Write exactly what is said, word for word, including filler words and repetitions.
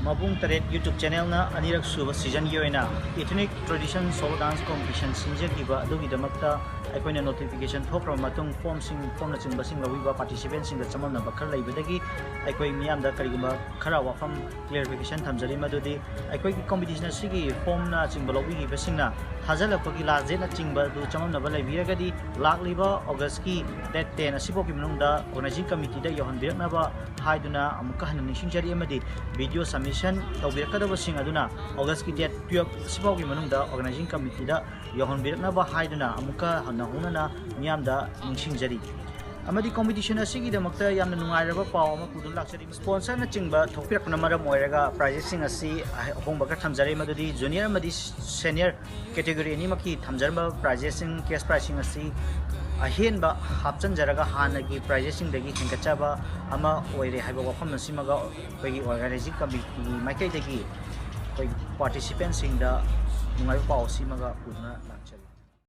ꯃꯕꯨꯡ ꯇꯔꯦꯠ YouTube channelꯅ ꯑꯅꯤꯔꯛ ꯁꯨꯕ seasonꯒꯤ ꯑꯣꯏꯅ Ethnic Tradition Solo Dance Competition ꯁꯤꯟꯖꯈꯤꯕ ꯑꯗꯨꯒꯤꯗꯃꯛꯇ ꯑꯩꯈꯣꯏꯅ notification ꯊꯣꯛꯈ꯭ꯔꯕ ꯃꯇꯨꯡ formꯁꯤꯡ, formꯅꯆꯤꯡꯕꯁꯤꯡ ꯂꯧꯕꯤꯕ participantꯁꯤꯡꯗ ꯆꯃꯝꯅꯕ ꯈꯔ ꯂꯩꯕꯗꯒꯤ ꯑꯩꯈꯣꯏ ꯃꯤꯌꯥꯝꯗ ꯀꯔꯤꯒꯨꯝꯕ ꯈꯔ ꯋꯥꯐꯝ clarification ꯊꯝꯖꯔꯤ꯫ ꯃꯗꯨꯗꯤ ꯑꯩꯈꯣꯏꯒꯤ competition ꯑꯁꯤꯒꯤ formꯅꯆꯤꯡꯕ ꯂꯧꯕꯤꯈꯤꯕꯁꯤꯡꯅ ꯊꯥꯖꯤꯜꯂꯛꯄꯒꯤ last dateꯅꯆꯤꯡꯕ ꯑꯗꯨ ꯆꯃꯝꯅꯕ ꯂꯩꯕꯤꯔꯒꯗꯤ ꯂꯥꯛꯂꯤꯕ Augustꯀꯤ date ten ꯑꯁꯤꯐꯥꯎꯒꯤ ꯃꯅꯨꯡꯗ organizing committeeꯗ ꯌꯧꯍꯟꯕꯤꯔꯛꯅꯕ ꯍꯥꯏꯗꯨꯅ ꯑꯃꯨꯛꯀ ꯍꯟꯅ ꯅꯤꯡꯁꯤꯡꯖꯔꯤ꯫ ꯑꯃꯗꯤ video submission ꯇꯧꯕꯤꯔꯛꯀꯗꯕꯁꯤꯡ ꯑꯗꯨꯅ Augustꯀꯤ date twelve ꯑꯁꯤꯐꯥꯎꯒꯤ ꯃꯅꯨꯡꯗ organizing committeeꯗ ꯌꯧꯍꯟꯕꯤꯔꯛꯅꯕ ꯍꯥꯏꯗꯨꯅ ꯑꯃꯨꯛꯀ ꯍꯟꯅ ꯍꯧꯅꯅ ꯃꯤꯌꯥꯝꯗ ꯅꯤꯡꯁꯤꯡꯖꯔꯤ꯫ ꯑꯃꯗꯤ competition ꯑꯁꯤꯒꯤꯗꯃꯛꯇ ꯌꯥꯝꯅ ꯅꯨꯡꯉꯥꯏꯔꯕ ꯄꯥꯎ ꯑꯃ ꯄꯨꯗꯨꯅ ꯂꯥꯛꯆꯔꯤ꯫ Sponsorꯅꯆꯤꯡꯕ ꯊꯣꯛꯄꯤꯔꯛꯄꯅ ꯃꯔꯝ ꯑꯣꯏꯔꯒ prizeꯁꯤꯡ ꯑꯁꯤ ꯑꯍꯣꯡꯕ ꯈꯔ ꯊꯝꯖꯔꯤ, ꯃꯗꯨꯗꯤ junior ꯑꯃꯗꯤ senior category ꯑꯅꯤꯃꯛꯀꯤ ꯊꯝꯖꯔꯝꯕ prizeꯁꯤꯡ, cash prizeꯁꯤꯡ ꯑꯁꯤ ꯑꯍꯦꯟꯕ ꯍꯥꯞꯆꯤꯟꯖꯔꯒ ꯍꯥꯟꯅꯒꯤ prizeꯁꯤꯡꯗꯒꯤ ꯍꯦꯟꯒꯠꯆꯕ ꯑꯃ ꯑꯣꯏꯔꯦ ꯍꯥꯏꯕ ꯋꯥꯐꯝ ꯑꯁꯤꯃꯒ ꯑꯩꯈꯣꯏꯒꯤ organizing committeeꯒꯤ ꯃꯥꯏꯀꯩꯗꯒꯤ ꯑꯩꯈꯣꯏ participantꯁꯤꯡꯗ ꯅꯨꯡꯉꯥꯏꯕ ꯄꯥꯎ ꯑꯁꯤꯃꯒ ꯄꯨꯗꯨꯅ ꯂꯥꯛꯆꯔꯤ꯫